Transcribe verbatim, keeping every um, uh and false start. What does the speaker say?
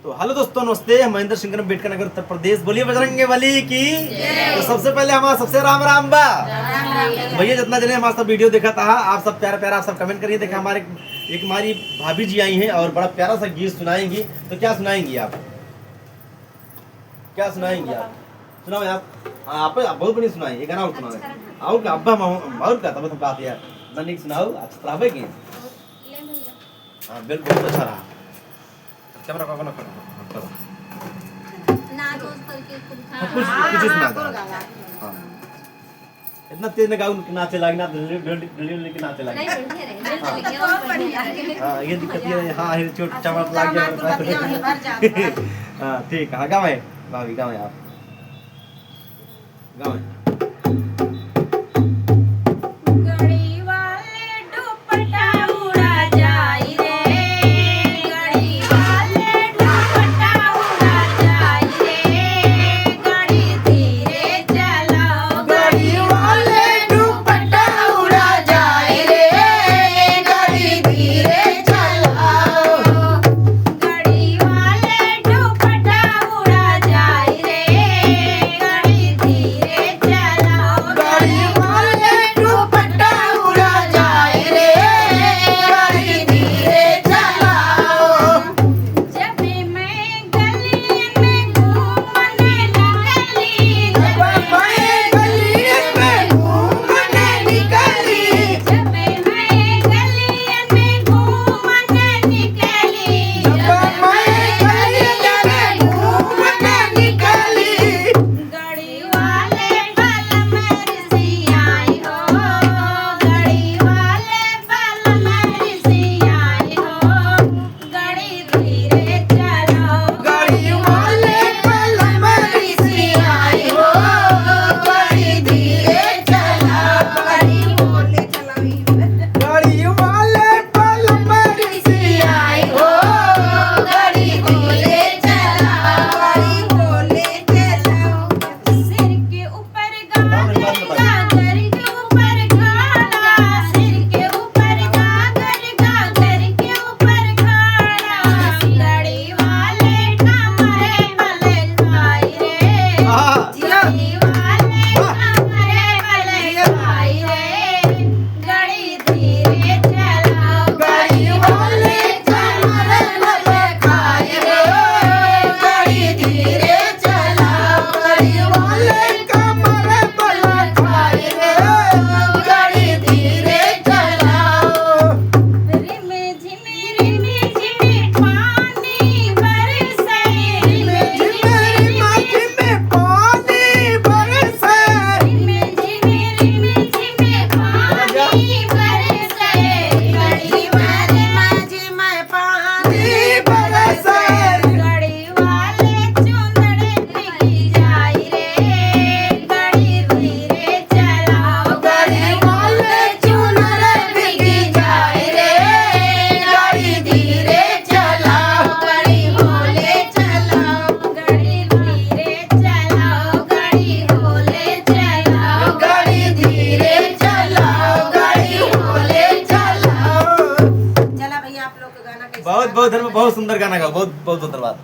तो हेलो दोस्तों, नमस्ते। हम महेंद्र सिंह करम, बेटका नगर, उत्तर प्रदेश। बोलिए बजरंग बली की। जय। तो सबसे पहले हमारा सबसे राम राम बा। राम राम। भैया, जितना जने हमारा सब वीडियो देखा था, आप सब प्यारा प्यारा आप सब कमेंट करिए। देखा, हमारे एक हमारी भाभी जी आई हैं और बड़ा प्यारा सा गीत सुनाएंगी। तो क्या सुनाएंगी आप? क्या सुनाएंगी आप? सुनाओ यार। हाँ, आप, आप बहुत बढ़िया सुनाए, एक गाना और सुनाओ। अच्छा। और का, अब्बा हम, और का, तब तो बात यार, ना नीक सुनाओ, अच्छा तो रहबे की। ले भैया। हाँ, बिल्कुल, बहुत अच्छा रहा। कैमरा का, का, का, का, का। ना दोस्त करके कुछ हाँ, कुछ, हाँ, कुछ हाँ, सुना दो। हाँ। हाँ। इतना तेज ना गाओ कि नाचे लागे, ना डंडी, डंडी, डंडी के नाचे लागे। नहीं, बैठे रहे, बैठे हाँ। रहे, और बढ़िया। हाँ, ये दिक्कत ये है, हाँ, ये चोट अच्छा, चावट लाग गया। हाँ, ठीक है, हाँ, गावे, भाभी, गावे आप। गावे। गड़ी वाले दुपट्टा उड़ा जाई रे, गड़ी वाले दुपट्टा उड़ा जाई रे, गड़ी धीरे चलाओ। गड़ी वाले दुपट्टा उड़ा जाई रे, गड़ी धीरे चलाओ। गड़ी वाले दुपट्टा उड़ा जाई रे, गड़ी धीरे चलाओ। गड़ी वाले दुपट्टा उड़ा जाई रे, गड़ी धीरे चलाओ। जब मैं गलियन में घूमने निकली, जब मैं गलियन में घूमने निकली, जब मैं गलियन में घूमने निकली, जब मैं गलियन में घूमने निकली, गड़ी वाले बलम रिसियाई हो, गड़ी वाले बलम रिसियाई हो, गड़ी धीरे चलाओ। गड़ी वाले बलम रिसियाई हो, गड़ी धीरे चलाओ। गड़ी बोले चलाओ। गड़ी वाले बलम रिसियाई हो, गड़ी धीरे चलाओ। गड़ी बोले चलाओ। सिर के ऊपर गाजर, गाजर के ऊपर घाघरा, सिर के ऊपर गाजर, गाजर के ऊपर घाघरा, गड़ी वाले कमरे बल खाई रे, हाँ। गड़ी वाले कमरे बल खाई रे, गड़ी धीरे चलाओ। गड़ी वाले कमर बल खाए रे, गड़ी धीरे चलाओ। गड़ी वाले कमर बल खाए रे, गड़ी धीरे चलाओ। रिम झिम, रिम झिम पानी बरसे, रिम झिम, रिम झिम पानी बरसे। रिम झिम, रिम झिम पानी बरसे, गड़ी वाले, रिम झिम पानी बरसे। गड़ी वाले चुनर बिकी जाई रे, गड़ी धीरे चलाओ। गड़ी वाले चुनर बिकी जाई रे, गड़ी धीरे चलाओ। गड़ी होले चलाओ, गड़ी धीरे चलाओ, गड़ी होले चलाओ, गड़ी धीरे चलाओ, गड़ी होले चलाओ। चला भैया, आप लोग का गाना कैसा बहुत, लगा? बहुत धन्यवाद, बहुत सुंदर गाना गाओ, बहुत, बहुत धन्यवाद।